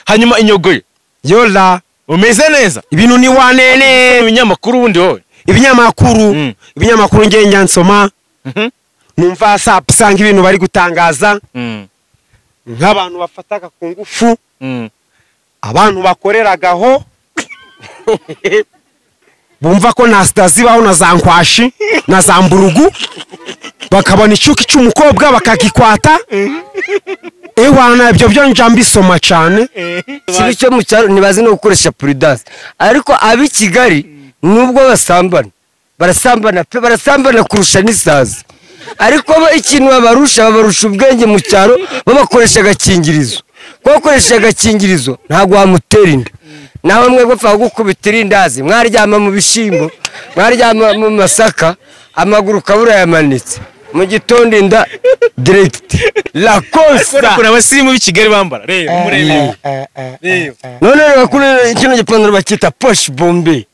Hanyuma inyogoye yola umeze neza ibintu ni wanene ibinyamakuru ubundi wowe ibinyamakuru ibinyamakuru ngiye nyansoma numva sapsanga ibintu bari gutangaza nk'abantu bafataga ku ngufu abantu bakoreragaho bumva ko nta sida zibaho na za nkwashi na za mburugu bakabona icyuki cy'umukobwa bakagikwata ewana ibyo byo nja mbisoma cyane. Ikibi cyo mu cyaro ntibazi no gukoresha prudence, ariko ab'i Kigali nubwo basambana barasambana pe, barasambana kurusha n'isazi, ariko bo ikintu babarusha ubwenge mu cyaro, babakoresha agakingirizo. Kubakoresha agakingirizo ntabwo wamutera inda. Nawe mwe gupfa gukubita irindazi, mwaryama mu bishimbo, mwaryama mu masaka, amaguru kabura yamanitse, mu gitondo inda direct la costa. Kuna abasirimu b'i Kigali bambara reba murebe none reba kuri kino gipantaro bakita poche bombe,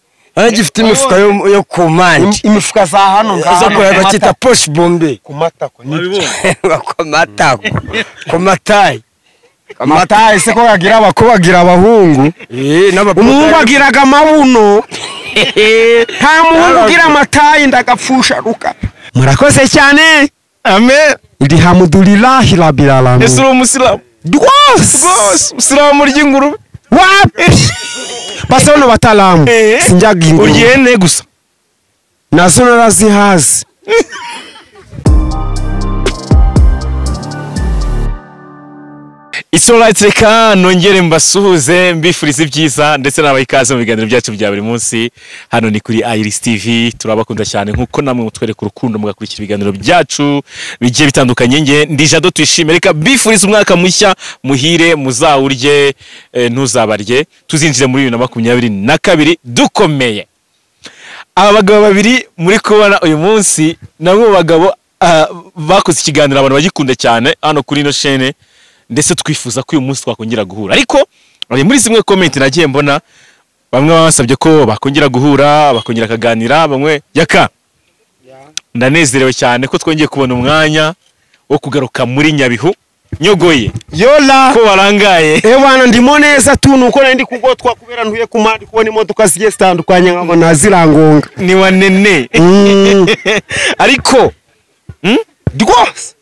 gifite imifuka yo ku mpande, imifuka za hano ngaho bakita poche bombe ku matako, ku matako, ku matayi. Matayi se ko bagira abakubagira abahungu, umuhungu agiraga amabuno, nta muhungu ugira amatayi ndagapfusha ruka. Murakoze cyane. Amen. Alhamdulillahi rabbil alamin. Ese uri umusilamu? Rwose rwose umusilamu urya ingurube? Wapi? Basa bano batalamu sinjyaga ingurube. Urya ihene gusa nazo narazihaze. It's alright, reka nongere mbasuhuze mbifuriza ibyiza ndetse nabaha ikaze mu biganiro byacu bya buri munsi. Hano ni kuri Iris TV, turabakunda cyane nkuko namwe mutwereka urukundo mugakurikira ibiganiro byacu bigiye bitandukanye. Nge ndi Jado Tuyishime, reka mbifuriza umwaka mushya muhire, muzawurye ntuzabarye. Tuzinjire muri 2022 dukomeye. Aba bagabo babiri muri kubona uyu munsi namwe mu bagabo bakoze ikiganiro abantu bagikunda cyane hano kuri ino chaîne, ndetse twifuza ko uyu munsi twakongera guhura. Ariko muri zimwe comment nagiye mbona bamwe basabye ko bakongera guhura, bakongera kaganira, bamwe yaka. Ndanezerewe cyane ko twongeye kubona umwanya wo kugaruka muri Nyabihu. Nyogoye yola ko warangaye. Ewana ndimo neza tu, nuko nari ndi kugotwa kubera ntuye ku mandi kubona imodoka zigiye zitandukanye nkabona zirangonga ni wanene. Ariko rwose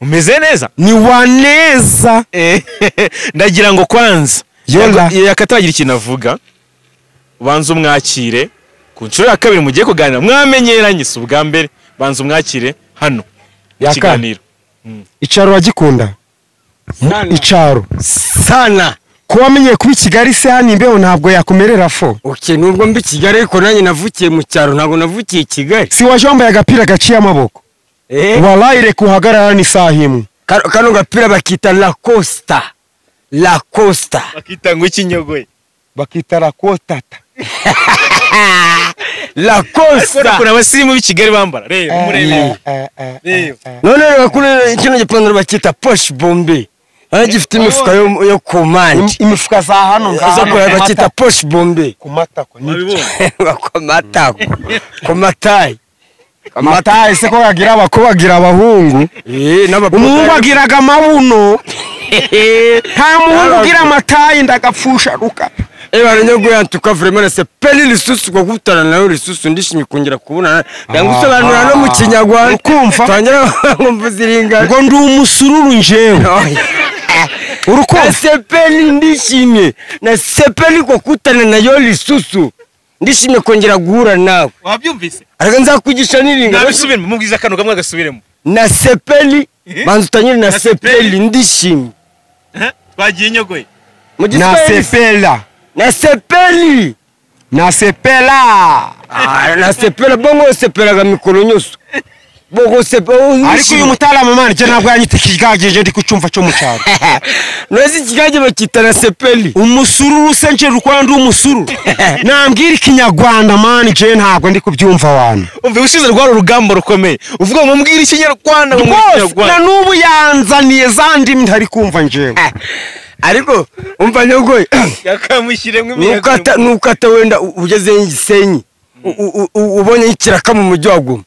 umeze neza ni waneza. Ndagira ngo kwanza yola yakatagira ikintu avuga, banza umwakire ku nshuro ya kabiri mugiye kuganira, mwamenyeranye si ubwa mbere, banza umwakire hano ikiganiro. Icaro wagikunda icaro sana kuba wamenye kuba i Kigali se hano imbeho ntabwo yakumerera fo. Okay, nubwo mbi Kigali ariko nanjye navukiye mu cyaro, ntabwo navukiye i Kigali. Si waje wambaye agapira gaciye amaboko? Wallahi reka uhagarara ni saha imwe. Kano gapira bakita la costa. La costa. Bakita ngo ikinyogoye. Bakita la costata. La costa. Kuna abasirimu b'i Kigali bambara reba murebe. None reba kuri kino gipantaro bakita poche bombe, gifite imifuka yo ku mpande, imifuka za hano ngaho bakita poche bombe ku matako, ku matako, ku matayi. Matayi se ko bagira abakubagira abahungu, umuhungu agiraga amabuno, nta muhungu ugira amatayi ndagapfusha ruka. Ebana nyogoye antuka vraiment c'est peli lisusu ko gutana nayo lisusu ndishimye kongera kubonana ndangusobanura no mu Kinyarwanda ukumva tangira ngo mvuziringa ngo ndi umusururu njewe urukumva sepeli ndishimye na sepeli ko kutana nayo lisusu ndishimye kongera guhura nawe. Wabyumvise? Ariko nzakugisha niringa nabisubiremo mubwiza kano kamwe agasubiremo na sepeli banza utanyire na sepeli ndishimye. Twagiye nyogoye na sepela na sepeli na sepela na sepela bongo sepela ga mikoro nyuso bongo sepela. Ariko uyu mutaramu man je ntabwo yanyita ikigagije ndi kucumva cyo mu cyaro. Nzi ikigage bakita na sepeli umusururu se nje rukwanda umusururu nambwira ikinyarwanda man je ntabwo ndi kubyumva wana. Umve ushize rwaro rugamba rukomeye uvuga ngo mbwira ikinyarwanda ngo ikinyarwanda na nubu yanzaniye zandi ntari kumva njewe. Ariko umva nyogoye yakamushyiremo imiyaga nukata wenda ugeze Gisenyi ubonye ikiraka mu mujyi wa Goma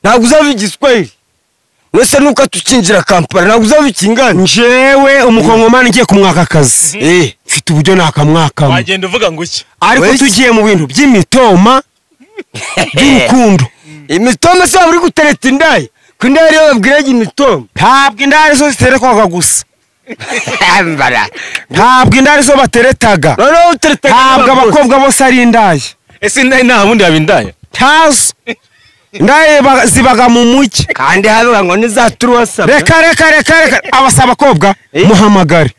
ntabwo uzava igiswahili. Wese nuko tukinjira Kampala ntabwo uzava ikingana. Njewe umukongomani ngiye kumwaka akazi. Mfite uburyo nakamwakamo. Wagenda uvuga ngo iki? Ariko tugiye mu bintu by'imitoma by'urukundo. Imitoma se uri gutereta indaya? Ku indaya rero babwiraga imitoma. Ntabwo indaya zo ziterekwaga gusa. Ntabwo indaya zo bateretaga. Ntabwo abakobwa bose ari indaya. Ese indaya nta bundi yaba indaya? Ntazo. Indaya zibaga mu mujyi. Kandi habaga ngo nizaturuwasa. Reka reka reka reka abasaba abakobwa muhamagare.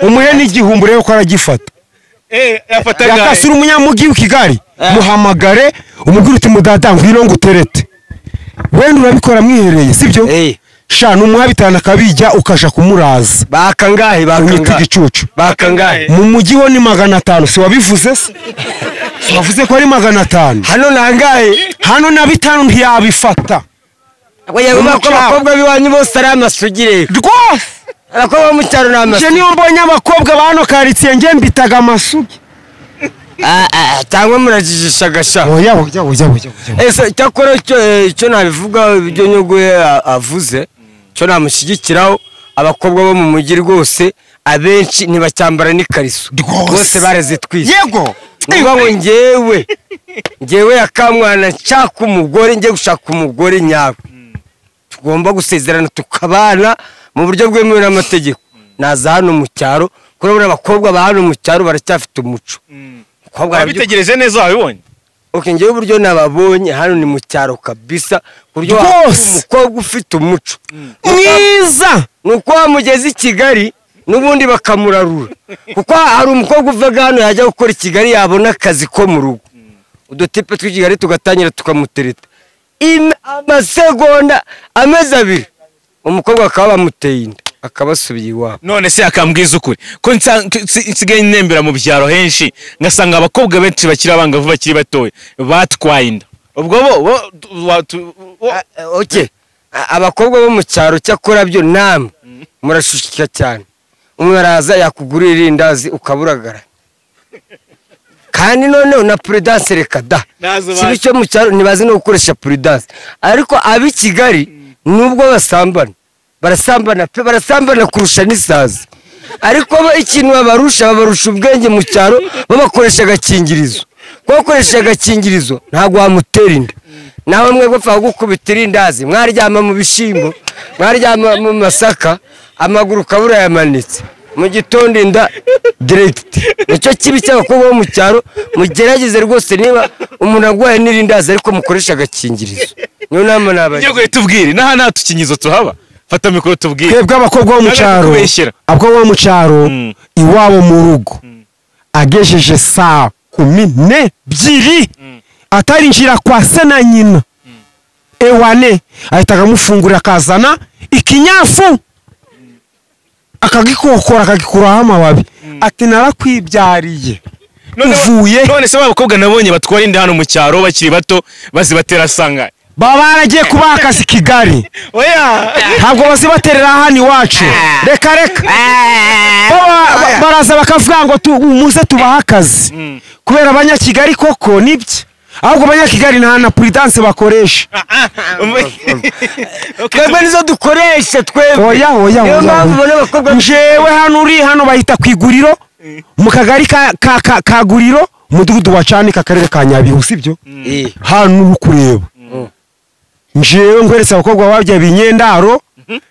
Umuhe n'igihumbi urebe ko aragifata. Yakasura umunyamugi w'i Kigali muhamagare umubwire uti mudada ngwino nguterete. Wenda urabikora mwihereye sibyo? Sha numuha bitana akabijya ukaja kumuraza. Bakangahe bakangahe igicucu. Bakangahe. Mu mujyi ho ni 500 si wabivuze se? Si wavuze ko ari 500. Hano nangahe? Hano na 5 ntiyabifata. Abakobwa biwanyu bose ari amasugire. Rwose. Abakobwa mu cyaro ni amasugi. Nje niyo mbonye abakobwa ba hano karitsiye nge mbitaga amasugi. Cyangwa murajijisha gasha. Oya oya oya oya. Ese cyakora icyo nabivuga ibyo Nyogoye avuze cyo namushyigikiraho abakobwa bo mu mujyi rwose abenshi ntibacyambara n'ikariso. Bose barazitwise. Yego. Ngo ngewe yakamwana nshaka umugore ngiye gushaka umugore nyawe. Tugomba gusezerana tukabana mu buryo bwemewe n'amategeko. Naza hano mu cyaro kurabona abakobwa ba hano mu cyaro baracyafite umuco. Wabitegereje neza wabibonye? Okay, ngewe uburyo nababonye hano ni mu cyaro kabisa kuryo umukobwa ufite umuco mwiza nuko wamugeze i Kigali n'ubundi bakamurarura kuko hari umukobwa uvaga hano yajya gukora i Kigali yabona akazi ko mu rugo udutipe tw'i Kigali tugatangira tukamutereta amasegonda amezi abiri umukobwa akaba bamuteye inda akabasubiye iwabo. None se akambwiza ukuri ko nsigaye nembera mu byaro henshi ngasanga abakobwa benshi bakiri abangavu bakiri batoya batwaye inda ubwo bo okay abakobwa bo mu cyaro cyakora byo namwe murashushika cyane umwe araza yakugurira irindazi ukaburagara kandi noneho na prudence reka da kibi cyo mu cyaro ntibazi no gukoresha prudence ariko abi Kigali nubwo basambana barasambana pe barasambana kurusha n'isazi ariko bo ikintu babarusha ubwenge mu cyaro babakoresha agakingirizo kubakoresha agakingirizo ntabwo wamutera inda nawe mwe gupfa gukubita irindazi mwaryama mu bishyimbo mwaryama mu masaka amaguru kabura yamanitse mu gitondo inda direct nicyo kibi cy'abakobwa bo mu cyaro mugerageze rwose niba umuntu arwaye n'irindazi ariko mukoresha agakingirizo niyo nama nabagira. Nyogoye tubwire naha nta tukingizo tuhaba. Fata mikoro tubwire. Twebwe abakobwa bo mu cyaro, abakobwa bo mu cyaro iwabo mu rugo agejeje saa 12 atarinjira kwa se na nyina ewane ahita akamufungurira akazana ikinyafu akagikokora akagikuraho amababi ati narakwibyariye uvuye. None se abakobwa nabonye batwara inda hano mu cyaro bakiri bato bazibatera sanga baba baragiye kubaha akazi Kigali. Oya ntabwo bazibaterera hano iwacu reka reka baraza bakavuga ngo muze tubaha akazi kubera abanyakigali koko nibyo ahubwo abanyakigali nta na prudence bakoresha twebwe nizo dukoresha twebwe. Oya oya oya njewe hano uri hano bahita ku iguriro mu kagari ka Guriro umudugudu wa Canika akarere ka Nyabihu sibyo hano uri kureba njewe ngweretse abakobwa babyaye ibinyendaro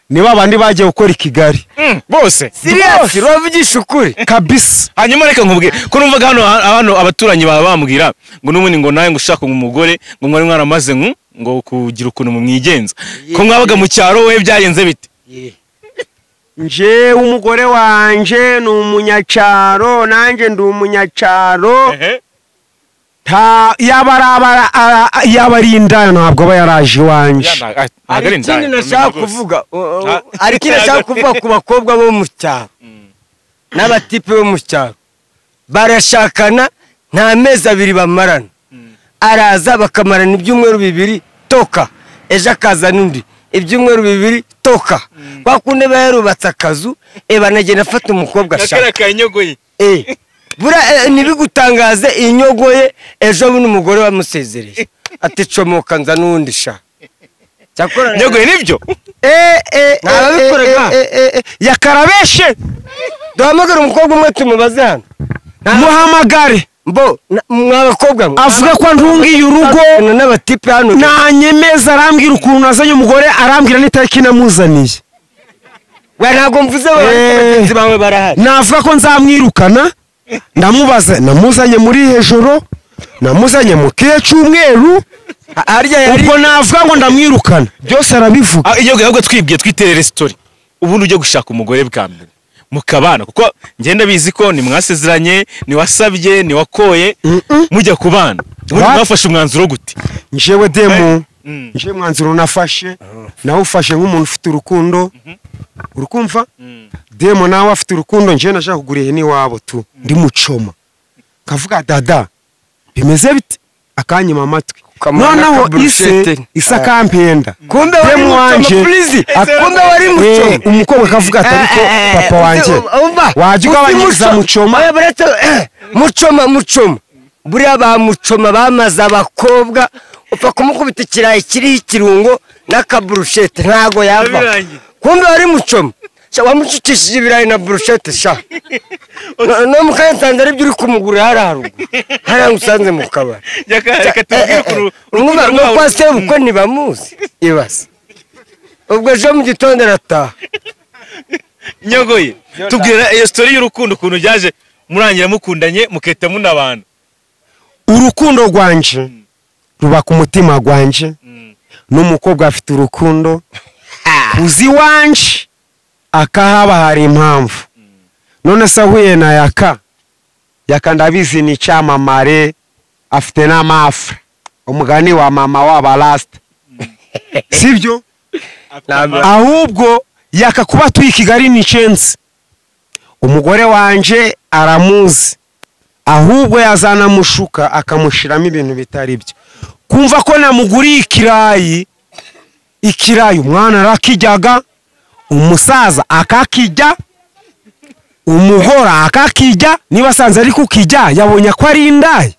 ni babandi bagiye gukora i Kigali bose serious uravugisha ukuri kabisa. Hanyuma reka nkubwire ko numvaga hano abaturanyi baba bambwira ngo n'ubundi ngo nawe ngo ushaka umugore ngo mwari mwaramaze ngo kugira ukuntu mumwigenza ko mwabaga mu cyaro we byagenze bite? Njewe umugore wanje ni umunyacyaro nanjye ndi umunyacaro yaba ari indaya ntabwo aba yaraje iwanjye. Hari ikindi nashaka kuvuga ku bakobwa bo mu cyaro n'abatipe bo mu cyaro barashakana nta mezi abiri bamarana araza bakamarana ibyumweru 2 toka ejo akazana undi ibyumweru 2 toka kwa kundi bayarubatse akazu banagenda afata umukobwa ashaka. Bura ntibigutangaze inyogoye ejo buno umugore wamusezereye ati comoka nza n'undi sha. Nyogoye nibyo yakarabeshe Duhamagare umukobwa umwe tumubaze hano. Muhamagare. Mbo mwabakobwa mwe. Avuga ko ntungiye urugo n'abatipe hano. Nanyemeza arambwira ukuntu nazanye umugore, arambwira n'itariki namuzaniye. We ntabwo mvuze bagenzi bawe barahari. Navuga ko nzamwirukana, ndamubaza namuzanye muri hejoro, namuzanye mu kihe cyumweru, ubwo navuga ngo ndamwirukana. Byose arabivuga. Iyo ahubwo twibwiye twiterere story. Ubundi ujye gushaka umugore bwa mbere mukabana, kuko ngenda bizi ko ni mwasezeranye, ni wasabye, ni wakoye, mujya kubana. Ubundi mwafashe umwanzuro gute? Njewe demo, nje mwanzuro nafashe, nawe ufashe nk'umuntu ufite urukundo. Urukumva? Demo nawe afite urukundo, nje nashaka kugura ihene iwabo tu, ndi mucoma. Kavuga dada, bimeze bite? Akanyima amatwi. Noneho ise isakampenda. Kumbe wari mucoma please. Kumbe wari mucoma. Umukobwa akavuga ati ariko papa wanje waje ugabanyiriza mucoma. Mucoma mucoma. Buriya ba mucoma bamaze abakobwa upfa kumukubita ikirayi kiriho ikirungo n'akaburushete ntago yava. Kumbe wari mucoma. Sha wamucikishije ibirayi na burushete sha. No mukansanze ari byo uri kumugura hari haruguru. Hari ngusanze mu kabari. Reka tubwire kuru no kwa se uko ntibamuzi. Ibase. Ubwo ejo mu gitondo arataha. Nyogoye tubwira iyo story y'urukundo ukuntu byaje murangira mukundanye muketa munabana. Urukundo rwanje ruba ku mutima gwanje. N'umukobwa afite urukundo uzi wanje akahaba hari impamvu. None se ahuye na Yaka, Yaka ndabizi ni cyamamare, afite n'amafa, umugani wa mama w'abarasta. Sibyo? Ahubwo Yaka kuba tuyi Kigali ni chance. Umugore wanje aramuzi, ahubwo yazanamushuka akamushiramo ibintu bitari byo. Kumva ko namuguriye ikirayi, ikirayi umwana arakijyaga, umusaza akakijya, umugora akakijya, niba asanze ari kukijya yabonye ko ari indayi.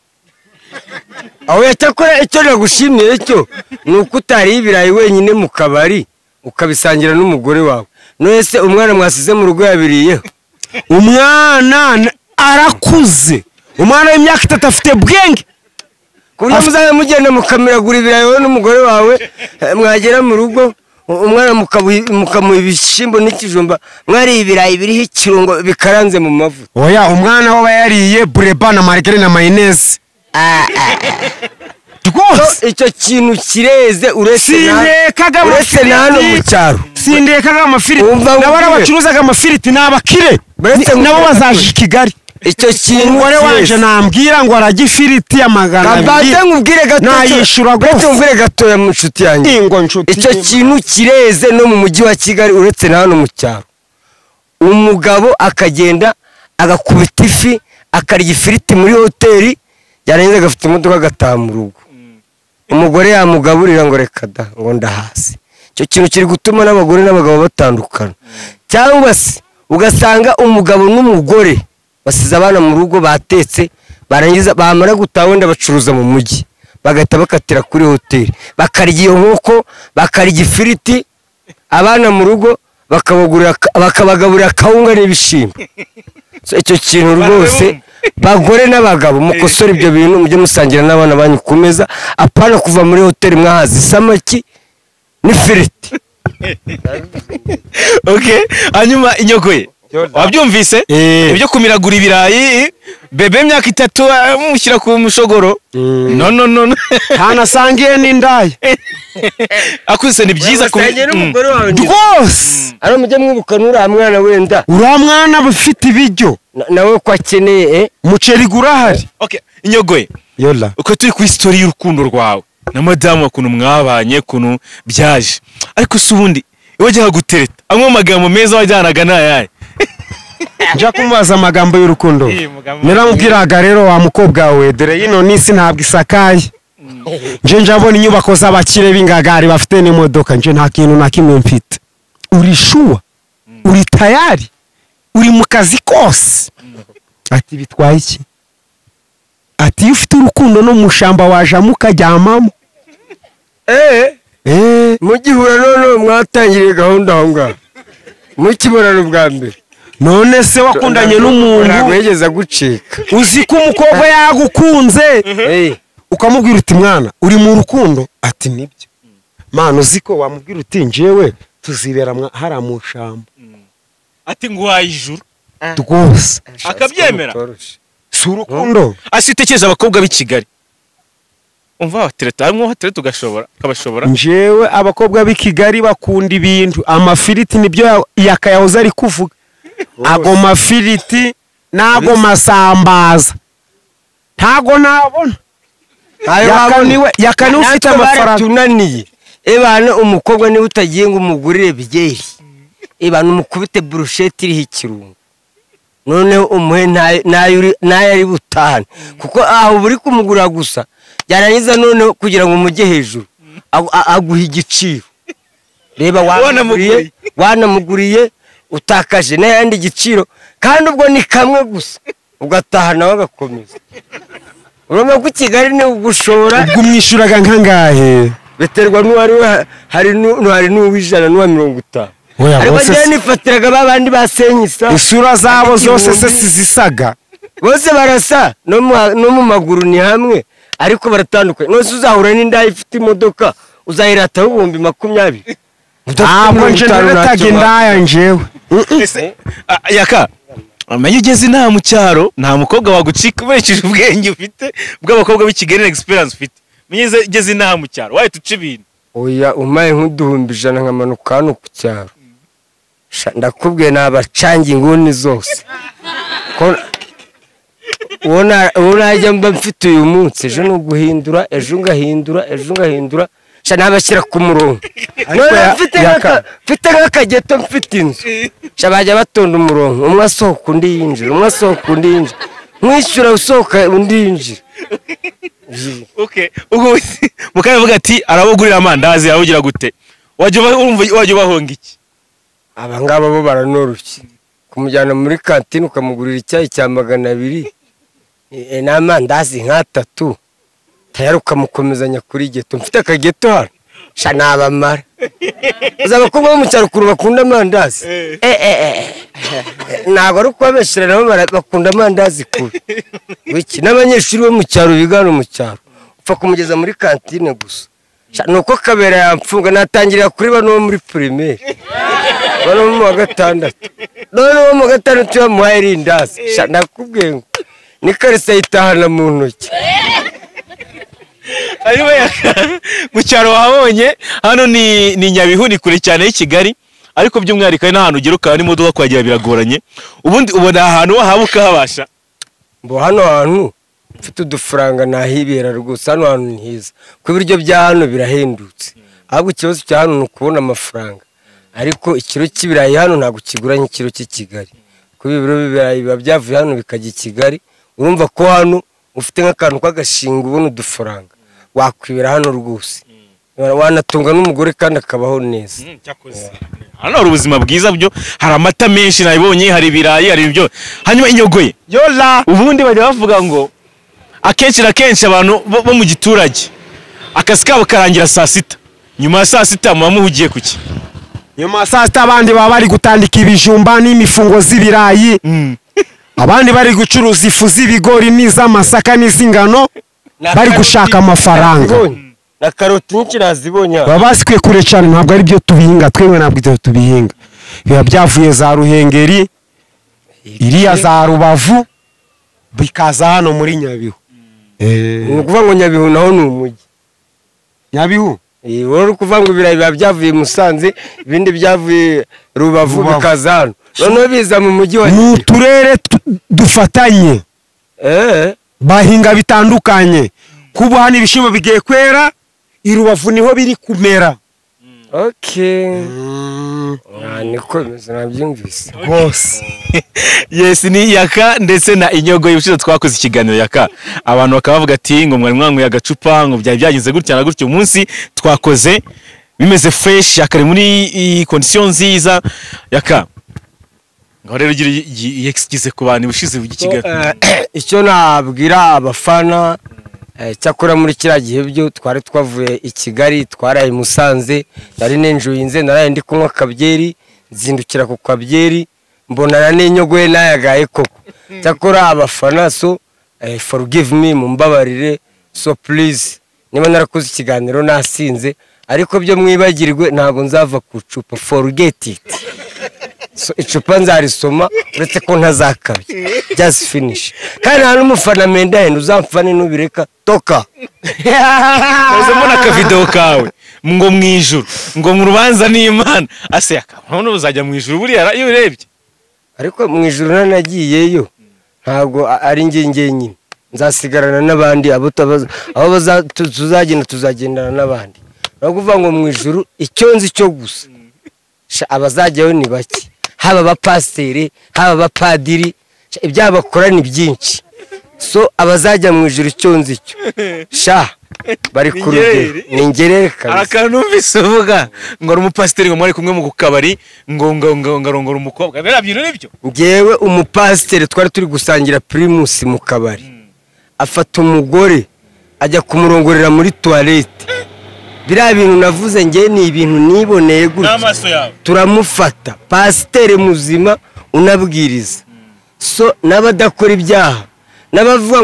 Aho yacyakora icyo nagushimiye cyo ni uko utari ibirayi wenyine mu kabari ukabisangira n'umugore wawe. None se umwana mwasize mu rugo yabiriyeho? Umwana arakuze, umwana w'imyaka 3 afite bwenge. Kuburyo muzajya mugenda mukamiragura ibirayi wowe n'umugore wawe, mwagera mu rugo umwana mukamuha ibishyimbo n'ikijumba, mwariye ibirayi biriho ikirungo bikaranze mu mavuta. Oya, umwana we yariye bureba na margarine na mayonnaise. Rwose icyo kintu kireze uretse na hano mu cyaro. Sindekaga amafiriti, n'abari bacuruzaga amafiriti ni abakire, nabo bazaje i Kigali. Icyo kintu umugore wanje nambwira ngo arajya ifiriti ya 200 nayishura rwose. Nkubwire gatoya mu nshuti yanjye. Ingo nshuti. Icyo kintu kireze no mu mujyi wa Kigali uretse na hano mu cyaro. Umugabo akagenda agakubita ifi akarya ifiriti muri hoteli, yarangiza agafite imodoka agataha mu rugo. Umugore yamugaburira ngo reka da, ngo ndahasi. Icyo kintu kiri gutuma n'abagore n'abagabo batandukana. Cyangwa se ugasanga umugabo n'umugore basize abana mu rugo batetse, barangiza bamara gutaha wenda bacuruza mu mujyi, bagahita bakatira kuri hoteli, bakarya iyo nkoko, bakarya ifiriti, abana mu rugo bakabagaburira kawunga n'ibishimbo. So icyo kintu rwose bagore n'abagabo mukosora ibyo bintu, mujye musangira n'abana banyu kumeza, apana kuva muri hoteli mwahaze isamaki n'ifiriti. Okay, hanyuma inyogoye wabyumvise ibyo kumiragura ibirayi bebe imyaka 3 mushyira ku mushogoro. No no no, ntanasangiye n'indaya. Akuse ni byiza kusangira n'umugore wawe rwose. Ari mujye mwibuka n'uriya mwana wenda, uriya mwana ufite ibiryo nawe ko akeneye umuceri gurahari. Okay, inyogoye yola uko turi ku story y'urukundo rwawe na madamu, ukuntu mwabanye, ukuntu byaje, ariko se ubundi iwajya gutereta amwe magambo meza wajyanaga nayaye? Njya kumubaza amagambo y'urukundo. Naramubwiraga rero wa mukobwa we, dore yino nisi ntabwo isakaye. Nje njabona inyubako z'abakire b'ingagari bafite n'imodoka, nje nta kintu na kimwe mfite. Uri shuwa? Uri tayari? Uri mu kazi kose? Ati bitwaye iki? Ati iyo ufite urukundo no mushamba wajamo ukajyamamo. Mugihura none mwatangiriye gahunda aho ngaho mukibonana ubwa mbere. None se wakundanye n'umuntu ntabwo yigeze agucika. Uzi ko umukobwa yagukunze ukamubwira uti mwana uri mu rukundo, ati nibyo. Mana uzi ko wamubwira uti njyewe tuzibera hara mu shamba, ati nguhaye ijuru rwose akabyemera. Si urukundo. Asitekereje abakobwa b'i Kigali umva batereta hamwe batereta ugashobora kabashobora. Njyewe abakobwa b'i Kigali bakunda ibintu amafiriti, nibyo yakayahoze ari kuvuga. Ago mafiriti nago masambaza ntago nabona. Yakaniwe ufite amafaranga tunaniye. Ebana umukobwa niba utagiye ngo umugurire byeri, ebana umukubite brushete iriho ikirungo, noneho umuhe nayo ari butahane, kuko aho buri kumugura gusa yarangiza noneho kugira ngo umujye hejuru aguha igiciro. Reba wanamuguriye utakaje n'ayandi giciro, kandi ubwo ni kamwe gusa ugataha nawe agakomeza. Urumva ko Kigali ni ugushora. Ubwo umwishyuraga nkangahe? Biterwa n'uwari hari n'uw'ijana n'uwa 50. Ariko njyewe nifatiraga babandi basenyisa. Isura zabo zose se sizisaga? Bose barasa, no mu maguru ni hamwe, ariko baratandukanye. None uzahura n'indaya ifite imodoka uzayirataho 20,000. Ntabwo nje ndataga indaya njyewe. Yaka amenye ugeze inaha mu cyaro nta mukobwa wagucika uberekeje ubwenge ufite bw'abakobwa b'i Kigali na experience ufite. Menye ugeze inaha mu cyaro waye tuca ibintu. Oya umaye nk'100,000 nkamanuka hano ku cyaro, ndakubwiye nabacanga inguni zose. Uwo najya mba mfite uyu munsi, ejo ni uguhindura, ejo ngahindura, ejo ngahindura, sha nabashyira ku murongo. Mfite nk'akageto, mfite inzu, sha bajya batonda umurongo, umwe asohoka undi yinjira, umwe asohoka undi yinjira, mwishyura usohoka undi yinjira. Okay, ubwo mukavuga ati arabugurira amandazi abugira gute? Wajya ubahonga iki? Aba ngaba bo baranoroshye. Kumujyana muri kantine ukamugurira icyayi cya 200 n'amandazi nk'atatu, tayari ukamukomezanya kuri geto. Mfite akageto hano sha nabamara. Uzi abakobwa bo mu cyaro ukuntu bakunda amandazi? Ntabwo ari ukubabeshyira, nabo bakunda amandazi kubi. Wiki n'abanyeshuri bo mu cyaro biga hano mu cyaro upfa kumugeza muri kantine gusa. Nuko Kabera yamfunga natangirira kuri bano bo muri primaire, bano bo mu wa gatandatu. None bo mu wa gatandatu bamuhaye irindazi, ndakubwiye ngo n'ikarisa yitahana mu ntoki. Mu cyaro wahabonye hano ni Nyabihu, ni kure cyane y'i Kigali, ariko by'umwihariko ari n'ahantu ugera ukaba n'imodoka kuhagera biragoranye. Ubundi ubona ahantu wahaba ukahabasha? Mbo hano hantu mfite udufaranga nahibera rwose, hano hantu ni heza kuko ibiryo bya hano birahendutse. Ahubwo ikibazo cya hano ni ukubona amafaranga, ariko ikiro cy'ibirayi hano ntabwo kigura nk'ikiro cy'i Kigali, kuko ibiro by'ibirayi biba byavuye hano bikajya i Kigali. Urumva ko hano ufite nk'akantu k'agashinga ubona udufaranga wakwibera hano rwose, wanatunga n'umugore kandi akabaho neza. Hano hari ubuzima bwiza byo, hari amata menshi nabibonye, hari ibirayi, hari ibyo. Hanyuma inyogoye yola, ubundi bajya bavuga ngo akenshi na kenshi abantu bo mu giturage akazi kabo karangira saa sita. Nyuma ya saa sita muba muhugiye kuki? Nyuma ya saa sita abandi baba bari gutandika ibijumba n'imifungo z'ibirayi, abandi bari gucuruza ifu z'ibigori n'iz'amasaka n'iz'ingano, bari gushaka amafaranga. Na karoti nyinshi nazibonye. Baba basikwiye kure cyane, ntabwo ari byo tubihinga twemwe, ntabwo ibyo tubihinga biba byavuye za Ruhengeri, iriya za Rubavu, bikaza hano muri Nyabihu. Ni ukuvuga ngo Nyabihu naho ni umujyi. Nyabihu wowe uri kuvuga ngo ibirayi biba byavuye Musanze, ibindi byavuye Rubavu bikaza hano, noneho biza mu mujyi wa mu turere dufatanye, bahinga bitandukanye. Kuba hano ibishyimbo bigiye kwera, i Rubavu niho biri kumera. Okay. Niko bimeze nabyumvise rwose. Yes, ni Yaka ndetse na Inyogo. Ubushize twakoze ikiganiro Yaka, abantu bakaba bavuga ati ngo mwari mwanyweye agacupa, ngo byari byagenze gutya na gutya. Umunsi twakoze bimeze fresh, Yaka ari muri condition nziza. Yaka ngaho rero ugira excuse ku bantu ubushize bw'ikiganiro. Icyo nabwira abafana, cyakora muri kiriya gihe byo twari twavuye i Kigali, twaraye Musanze, nari ninjuyinze, naraye ndi kunywa kabyeri, nzindukira ku kabyeri. Mbonana n'inyogoye nayagaye koko. Cyakora abafana, so forgive me, mumbabarire, so please, niba narakoze ikiganiro nasinze, ariko byo mwibagirwe, ntabwo nzava ku icupa, forget it. So icupa nzarisoma, uretse ko ntazakabya, just finish. Kandi nta n'umufana mendahenda, uzamfane nubireka toka. Uze mbona akavideo kawe ngo mu ijuru, ngo mu rubanza n'Imana ase akabona uzajya mu ijuru buriya iyo urebye. Ariko mu ijuru nanagiyeyo ntabwo ari njye njyenyine, nzasigarana n'abandi, abo aho tuzagenda tuzagendana n'abandi. No kuvuga ngo mu ijuru, icyo nzi cyo gusa, abazajyayo ni bake, haba abapasiteri, haba abapadiri, ibyaha bakora ni byinshi. So abazajya mu ijuru, icyo nzi cyo sha bari ku rugero ni ngerere kabisa. Akantu numvise uvuga ngo ari umupasiteri, ngo mwari kumwe mu kabari, ngo ngo ngo ngo arongora umukobwa, biriya bintu nibyo? Ngewe umupasiteri twari turi gusangira Primus mu kabari, afata umugore ajya kumurongorera muri toilette. Biriya bintu navuze ngewe ni ibintu niboneye gutya n'amaso yawe. Turamufata, pasiteri muzima unabwiriza. So n'abadakora ibyaha, n'abavuga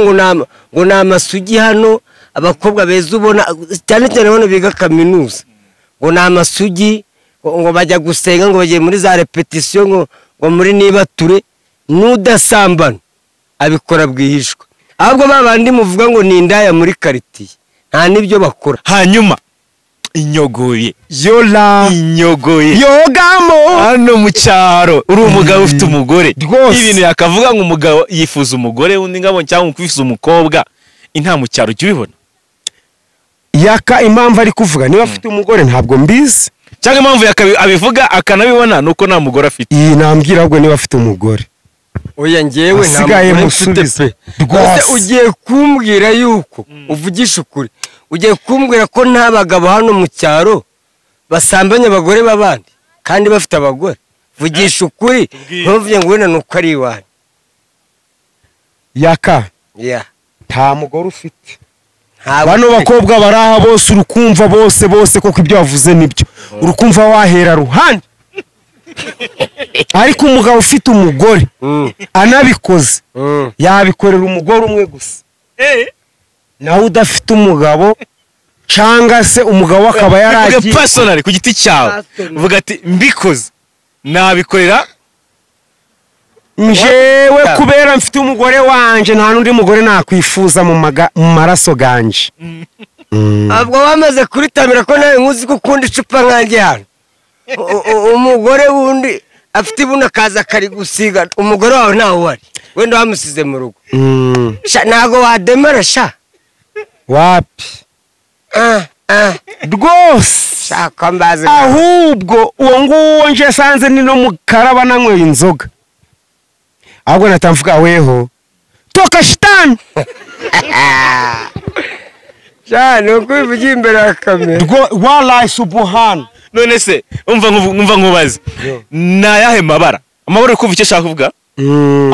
ngo ni amasugi hano, abakobwa beza ubona cyane cyane bano biga kaminuza, ngo ni amasugi, ngo bajya gusenga, ngo bagiye muri za repetisiyo, ngo muri nibature. N'udasambana abikora bwihishwa. Ahubwo ba bandi muvuga ngo ni indaya muri karitiye, nta n'ibyo bakora. Hanyuma inyogoye yola inyogoye yogamo hano mu cyaro, uri umugabo ufite umugore, Rwose. Ibintu yakavuga ngo umugabo yifuza umugore undi ngabo cyangwa kwifuza umukobwa inta mu cyaro, ujya ubibona? Yaka impamvu ari kuvuga niba afite umugore ntabwo mbizi, cyangwa impamvu abivuga akanabibona nuko nta mugore afite. Iyi nambwira ahubwo niba afite umugore. Oya, njyewe nta Asigaye mugore mfite musubize. pe. Rwose. Ese ugiye kumbwira yuko uvugisha ukuri, ugiye kumbwira ko nta bagabo hano mu cyaro basambanya abagore b'abandi kandi bafite abagore? Vugisha ukuri, ntuvuge ngo wenda nuko ari iwanyu. Yaka Yeah. nta mugore ufite. Ntabwo Bano pe. bakobwa baraha bose urukumva bose bose koko ibyo wavuze nibyo, urukumva wahera ruhande. Ariko umugabo ufite umugore anabikoze, yabikorera umugore umwe gusa. Nawe udafite umugabo, cyangwa se umugabo akaba Bivuge yaragiye personally ku giti cyawe, Personal. uvuga ati mbikoze nabikorera. Njewe kubera mfite umugore wanje, nta n'undi mugore nakwifuza mu maraso ganje. Ahubwo wamaze kuritamira ko nawe nkuzi ko ukunda icupa nkanjye hano. Umugore wundi afite ibuno akaza akari gusiga, umugore wawe ntawe uhari, wenda wamusize mu rugo. Sha ntago wademera sha. Wapi. Ah, ah. Rwose. Shaka mbaze. Ahubwo uwo nguwo nje sanze ni no mukaraba nanyweye inzoga, ahubwo natamvuga weho toka shitani. Sha ni uko ubivugiye imbere ya kamera. Wallahi subuhana. None se umva nkubaze, ni ayahe mabara, amabara uri kumva icyo ashaka kuvuga?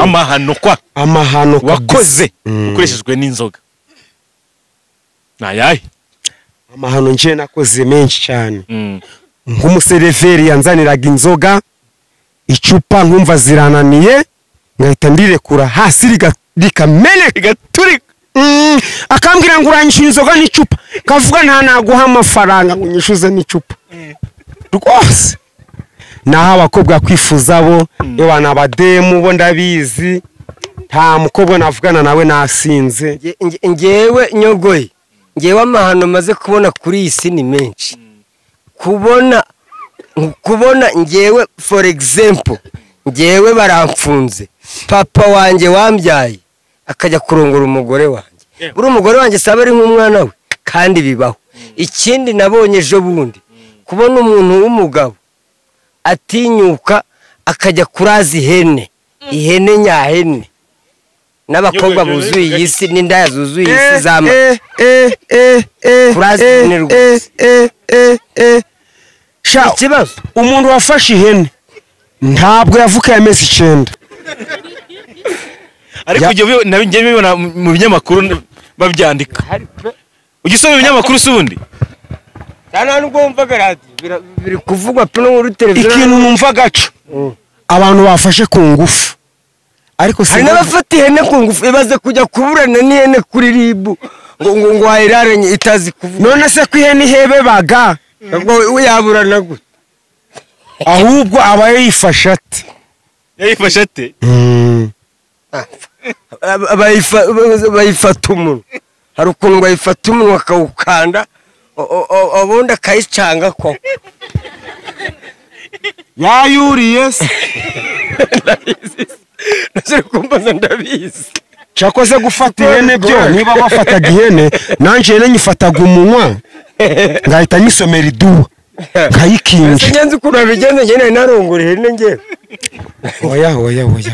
Amahano kwa Amahano kabisa. wakoze ukoreshejwe n'inzoga ni ayahe? Amahano nje nakoze menshi cyane. Nk'umuseriveri yanzaniraga inzoga icupa nkumva zirananiye, ngahita ndirekura hasi rikameneka, Igaturika. Akambwira ngo uranyishyura inzoga n'icupa, kavuga nta naguha amafaranga ngo unyishyuze n'icupa. Rwose naho abakobwa kwifuza bo, yewe abademu bo ndabizi, nta mukobwa navugana nawe nasinze. Ngewe nyogoye, ngewe amahano maze kubona kuri iyi si ni menshi. Kubona ngewe for example, ngewe baramfunze, papa wanjye wambyaye akajya kurongora umugore wanjye, buri umugore wanjye saba ari nk'umwana we, kandi bibaho. Ikindi nabonye ejo bundi, kubona umuntu w'umugabo atinyuka akajya kuraza ihene, ihene nyahene, n'abakobwa buzuye iyi si n'indaya zuzuye iyi si z'ama Kuraza ihene rwose. Sha, Ikibazo. umuntu wafashe ihene ntabwo yavukaye amezi 9. Ariko ibyo bibona mu binyamakuru babyandika. Ujya usoma ibinyamakuru se ubundi? Cyane nubwo wumvaga radiyo biri kuvugwa pe no muri televiziyo. Ikintu numva gaco, Abantu bafashe ku ngufu. Ariko hari n'abafata ihene ku ngufu, ibaze kujya kuburana n'ihene kuri ribu ngo wayirarenye itazi kuvuga. None se ko ihene ihebebaga ngo yaburana gute? Ahubwo aba yifashe ate? Yayifashe ate? Bayifata umunwa. Hari ukuntu bayifata umunwa akawukanda ubundi akayicanga ko yayuriye se. Nasire kumbaza ndabizi. Cyakoze gufata ihene byo niba bafataga ihene nanje ihene nyifataga umunwa ngahita nyisomera iduwa nkayikinja. Ngenzi ukuntu babigenza, njye nari narongora ihene ngewe. Oya oya oya.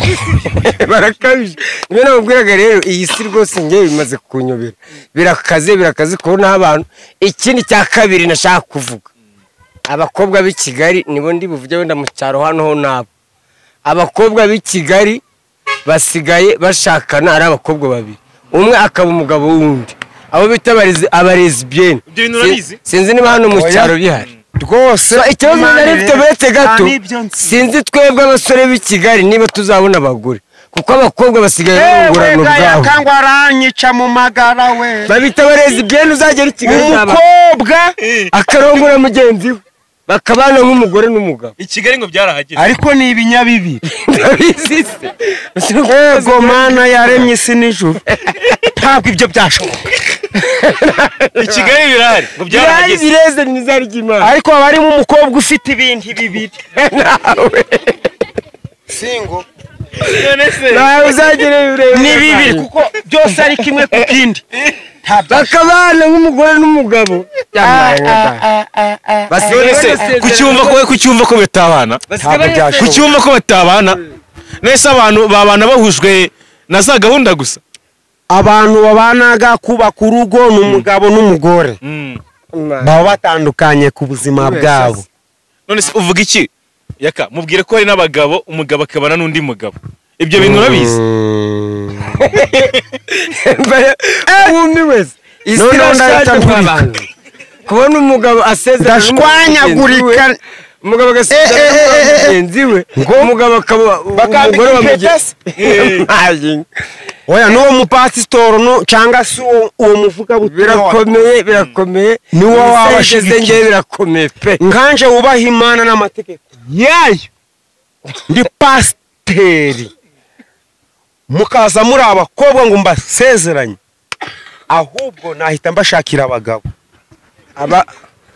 Barakabije. Niyo nababwiraga rero iyi si rwose ngewe bimaze kunyobera. Birakaze birakaze kubona abantu. Ikindi cya kabiri nashaka kuvuga. Abakobwa b'i Kigali nibo ndi buvuge wenda mu cyaro hano ho nabo. Abakobwa b'i Kigali basigaye bashakana ari abakobwa babiri. Umwe akaba umugabo w'undi. Abo bita abarezibiyeni. Sinzi niba hano mu cyaro bihari. Rwose ikibazo nari mfite buretse gato, sinzi twebwe abasore b'i Kigali niba tuzabona abagore, kuko abakobwa basigaye barongorana ubwabo. Kangwa aranyica mu magara we. Babita abarezibiyeni, uzagera i Kigali umukobwa akarongora mugenzi we bakabana nk'umugore n'umugabo. I Kigali ngo byarahageze. Ariko ni ibinyabibiri. Ndabizi se. Ego mana yaremye isi n'ijuru. Ntabwo ibyo byashoboka. I Kigali birahari ngo byarahageze. Bireze nizari ry'Imana. Ariko barimo umukobwa ufite ibintu bibiri. Nawe. Singo. Nawe uzagere urebe. Ni bibiri kuko byose ari kimwe ku kindi. Bakabana nk'umugore n'umugabo. Kucyumva ko batabana. Kucyumva ko batabana. Nese abantu babana bahujwe na za gahunda gusa. Abantu babanaga kubaka urugo n'umugabo n'umugore. Baba batandukanye ku buzima bwabo. None se uvuga iki? Yaka mubwire ko hari n'abagabo umugabo akabana n'undi mugabo. Ibyo bintu urabizi? Wumi wese. Kubona umugabo asezerana ndashwanyagurika, umugabo agasezerana mugenzi we, umugabo akaba umugore wa mugenzi. Oya n'uwo mupasitoro no cyangwa se uwo muvuga butumwa. Birakomeye birakomeye. Niwo wabashyize ngewe birakomeye pe. Nkanje wubaha Imana n'amategeko yayo. Ndi pasiteri. Mukaza muri abakobwa ngo mbasezeranye, ahubwo nahita mbashakira abagabo.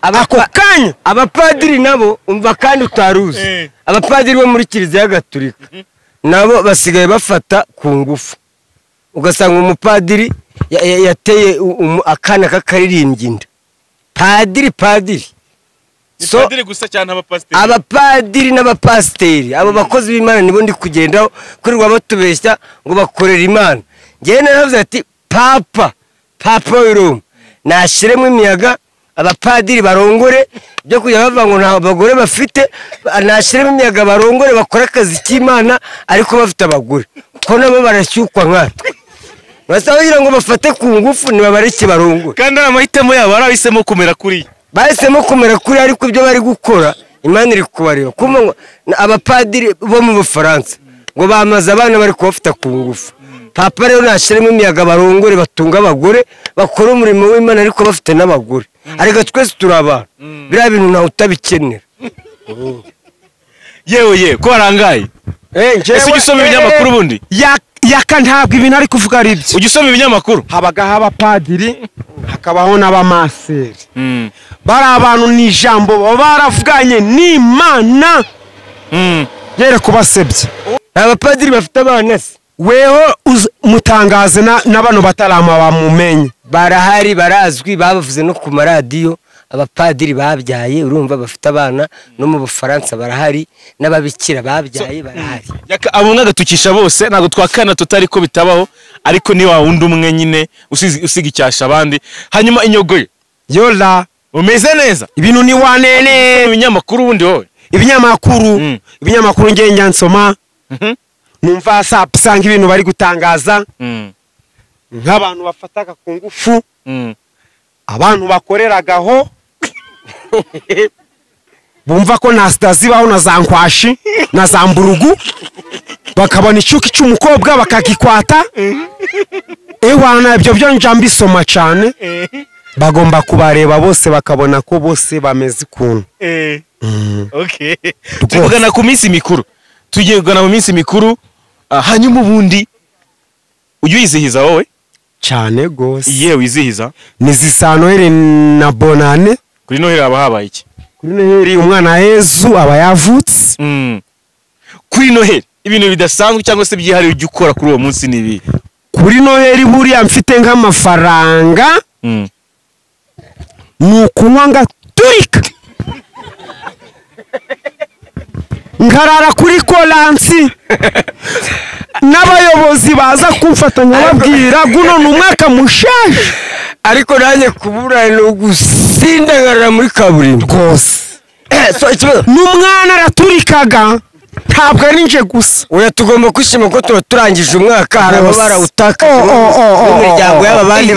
Ako kanya abapadiri nabo umva kandi utaruzi. Abapadiri bo muri Kiliziya Gatolika nabo basigaye bafata ku ngufu. Ugasanga umupadiri yateye akana k'akaririmbyi inda. Padiri padiri. So, padiri gusa cyane abapasiteri. Abapadiri n'abapasiteri abo bakozi b'Imana nibo ndi kugendaho kurirwa batubeshya ngo bakorera Imana. Ngewe naravuze ati papa papa w'Iroma nashiremo imiyaga abapadiri barongore, byo kujya bava ngo nta bagore bafite, nashiremo imiyaga barongore bakora akazi k'Imana ariko bafite abagore, kuko nabo barashyukwa nkatwe. Basaba kugira ngo bafate ku ngufu nibabareke barongore. Kandi amahitamo yabo barahisemo kumera kuri. Bahisemo kumera kuri, ariko ibyo bari gukora Imana iri kubareba. Kuma abapadiri bo mu Bufaransa ngo bamaze abana bari kubafata ku ngufu. Papa rero nashiremo imiyaga barongore batunga abagore bakora umurimo w'Imana ariko bafite n'abagore. Ariko twese turi abantu. Biriya bintu ntawe utabikenera. Yewe ye ko warangaye. Ese ujya usoma ibinyamakuru bundi? Yaka ntabwo ibintu ari kuvuga ari byo. Ujya usoma ibinyamakuru? Habagaho abapadiri hakabaho n'abamaseri. Bari abantu ni ijambo baba baravuganye n'Imana. Yere kubasebye. Abapadiri bafite abana se. Weho mutangaze na bano batarama bamumenye. Barahari barazwi babavuze no ku maradiyo. Abapadiri babyaye urumva bafite abana no mu Bufaransa barahari, n'ababikira babyaye barahari. Abo mwagatukisha bose ntago twakana tutari ko bitabaho, ariko ni wa wundi umwe nyine usiga icyasha abandi. Hanyuma inyogoye yola umeze neza ibintu ni wanene. Ibinyamakuru ubundi wowe ibinyamakuru ibinyamakuru ngiye nyansoma numva sapsanga ibintu bari gutangaza nk'abantu bafataga ku ngufu, abantu bakoreragaho. Bumva ko nta sida zibaho na za nkwashi na za mburugu, bakabona icyuki cy'umukobwa bakagikwata. Ewana ibyo byo nja mbisoma cyane. Bagomba kubareba bose bakabona ko bose bameze ukuntu. Okay. Tugana ku minsi mikuru. Tugiye kugana mu minsi mikuru, hanyuma ubundi ujye uyizihiza wowe? Cyane gose. Iye wizihiza? Ni zisa Noheli na Bonane. Kuri Noheli haba habaye iki? Kuri Noheli umwana Yezu aba yavutse. Kuri Noheli ibintu bidasanzwe cyangwa se byihariye ujye ukora kuri uwo munsi ni ibi? Kuri Noheli buriya mfite nk'amafaranga ni ukunywa ngaturika, nkarara kuri kolansi n'abayobozi baza kumfatanya babwira guno ni umwaka mushaje. Ariko nanjye kubura ni ugusindagarara muri kaburimbo rwose. N'umwana araturikaga, ntabwo ari nje gusa. Oya, tugomba kwishima ko tuba turangije umwaka. Hari aba barawutakaje n'imiryango y'aba bandi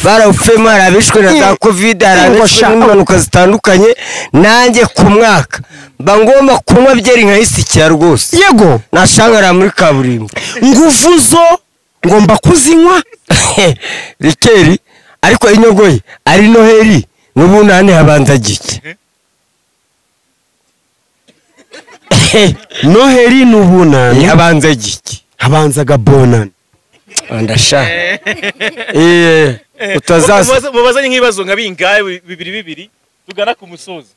barawupfemo, hari abishwe na za covid, hari abishwe n'impanuka zitandukanye. Nanjye ku mwaka mba ngomba kunywa byeri nkayisikira rwose. Yego, nashangarara muri kaburimbo. Nguvu zo ngomba kuzinywa rikeri. Ariko inyogoye ari Noheli n'ubunane habanza gike. Noheli n'ubunane habanza gike, habanzaga Bonane. Ndasha utazaza mubazanye nk'ibibazo nka bingahe bibiri bibiri tugana ku musozi.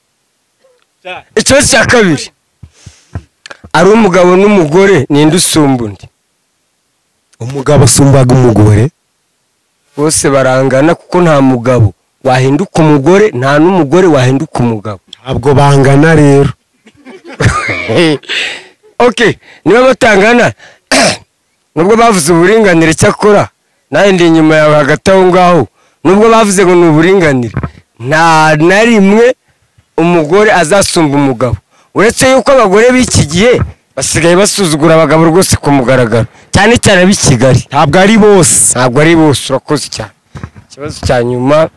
Ikibazo cya kabiri, ari umugabo n'umugore ninde usumba undi? Umugabo asumbaga umugore. Bose barangana kuko nta mugabo wahinduka umugore, nta n'umugore wahinduka umugabo. Ntabwo bangana rero. Okay, niba batangana nubwo bavuze uburinganire, cyakora nawe ndi inyuma yawe hagati aho ngaho, nubwo bavuze ngo ni uburinganire, nta na rimwe umugore azasumba umugabo. Uretse yuko abagore b'iki gihe basigaye basuzugura abagabo rwose ku mugaragaro, cyane cyane ab'i Kigali. Ntabwo ari bose, ntabwo ari bose. Urakoze cyane. Ikibazo cya nyuma,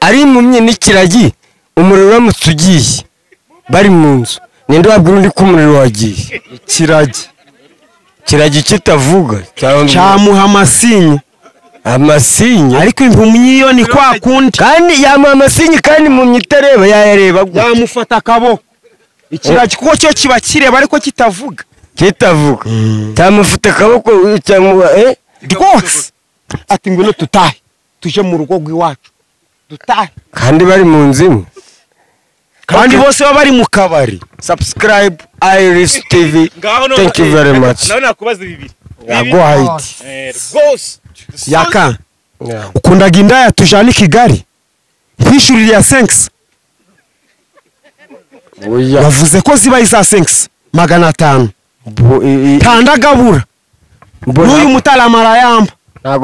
ari impumyi n'ikiragi, umuriro uramutse ugiye bari mu nzu, ninde wabwira undi ko umuriro wagiye? Ikiragi. Ikiragi kitavuga cyamuha amasinye. Amasinye? Ariko impumyi yo ni kwa kundi. Kandi yamuha amasinye, kandi impumyi itareba yayareba gute? Yamufata akaboko. Ikiragi kuko cyo kiba kireba ariko kitavuga. Kitavuga. Cyamufata akaboko cyamuha rwose. Ati ngwino tutahe, tuje mu rugo rw'iwacu. Dutahe. Kandi bari mu nzu imwe. Kandi bose baba bari mu kabari. Subscribe Iris TV. Thank you very much. Nawe nakubaza bibiri. Yaguhaye iki? Rwose. Yaka. Ukundaga indaya tujana i Kigali. Kwishurira ya 5. Bavuze ko ziba iza 5 500. Tandagabura. N'uyu mutarama arayamba.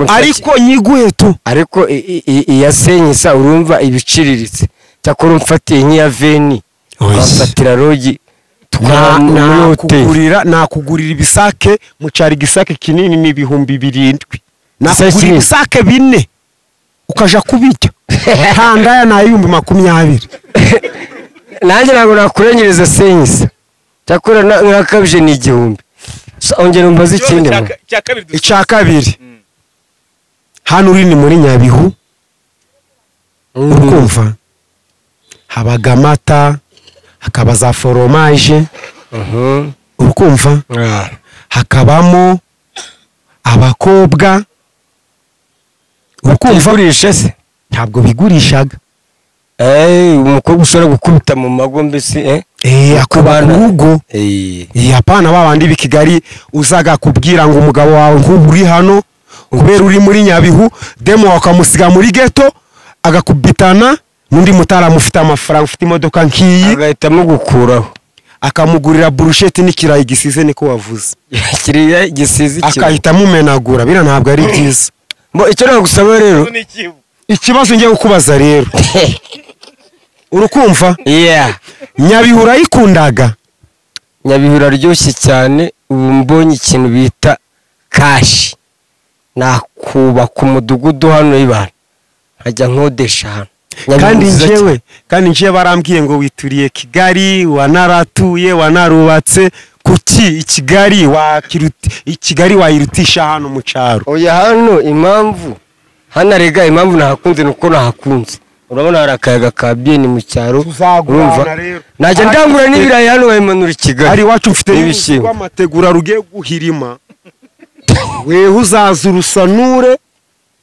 Ariko nyiguhe tu. Ariko iya senyisa urumva ibiciriritse. Cyakora umfatiye nk'iya veni, ukamfatira rogi, nakugurira ibisake mu cyari igisake kinini ni 7,000. Nakugurira ibisake 4 ukaja kubirya. Tandaya na 20,000. Nanjye ntabwo nakurengereza senyisa. Cyakora nakabije ni 1,000. Ongera umbaze ikindi. Icya kabiri. Hano uri ni muri Nyabihu. Ukumva habaga amata, hakaba za foromaje, urukumva hakabamo abakobwa, urukumva se ntabwo bigurishaga. Umukobwa ushobora gukubita mu mago mbese akubana urugo. Apana babandi b'i Kigali uzaga kubwira ngo umugabo wawe nk'ubu uri hano kubera uri muri Nyabihu, demo wakamusiga muri ghetto agakubitana n'undi mutaramu ufite amafaranga, ufite imodoka nkiyi, agahita amugukuraho akamugurira burusheti n'ikirayi gisize, niko wavuze. Kiriya gisize ikirayi akahita amumenagura. Bira ntabwo ari byiza. Mbo icyo nagusaba rero, ikibazo ngiye kukubaza rero, urukumva Nyabihu urayikundaga? Nyabihu iraryoshye cyane. Ubu mbonye ikintu bita kashi, nakubaka umudugudu hano y'ibana, nkajya nkodesha hano. Kandi njyewe barambwiye ngo wituriye Kigali, wanaratuye, wanarubatse, kuki i Kigali Kigali wayirutisha hano mu cyaro? Oya, hano impamvu hano rega, impamvu nahakunze nuko nahakunze, urabona hari akayaga ka bien mu cyaro, urumva najya ndangura n'ibirayi hano bayimanura i Kigali. Hari iwacu mfite n'ibishyimbo amategura rugiye guhirima, wewe uzaza urusanure,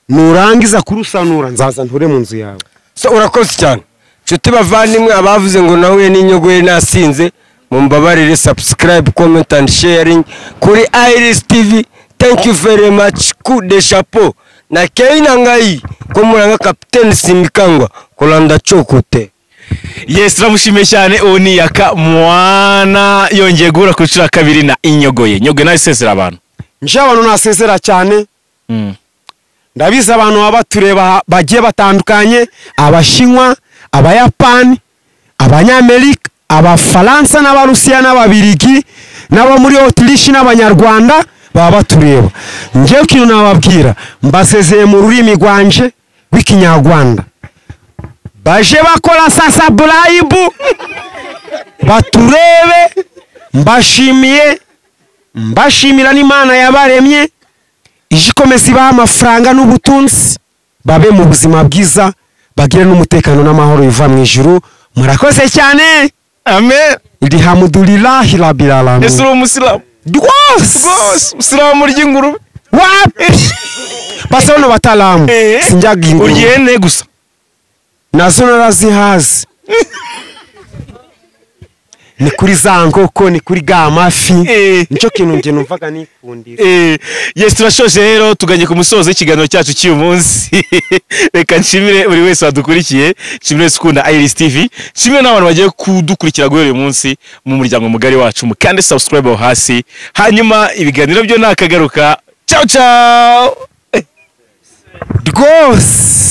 nurangiza kurusanura nzaza nture mu nzu yawe. So urakoze cyane nshuti bavandimwe, abavuze ngo nahuye n'inyogoye nasinze, mumbabarire. Subscribe, comment and sharing kuri Iris TV. Thank you very much, coup de chapeau na Keina ngai ko muranga Captain Simikangwa kolanda chokote. Yes, turamushimiye cyane. Uwo ni Yaka Mwana, yongeye guhura ku nshuro ya kabiri na Inyogoye. Inyogoye nawe isezera abantu. Nje abantu nasezera cyane. Ndabizi abantu baba tureba bagiye batandukanye, Abashinwa, Abayapani, Abanyamerika, Abafaransa n'Abarusiya n'Ababirigi n'abo muri Autriche n'Abanyarwanda baba batureba. Ngewe kintu nababwira, mbasezeye mu rurimi rwanje rw'Ikinyarwanda. Baje bakora sasa burayibu baturebe, mbashimiye, mbashimira n'Imana yabaremye, ije ikomeza ibaha amafaranga n'ubutunzi, babe mu buzima bwiza, bagire n'umutekano n'amahoro biva mu ijuru. Murakoze cyane. Amen. Alhamdulillahi rabbil alamin. Ese uri umusilamu? Rwose umusilamu urya ingurube? Wapi? Basa bano batalamu sinjyaga ingurube. Urya ihene gusa? Nazo narazihaze. Ni kuri za nkoko, ni kuri ga mafi, nicyo kintu nge numvaga nikundira. Yes, turashoje rero, tuganye ku musozo w'ikiganiro cyacu cy'uyu munsi. Reka nshimire buri wese wadukurikiye, nshimire wese ukunda Iris TV, nshimire n'abantu bagiye kudukurikira guhera uyu munsi mu muryango mugari wacu. Mukande subscribe aho hasi, hanyuma ibiganiro byo nakagaruka. Ciao ciao. Rwose.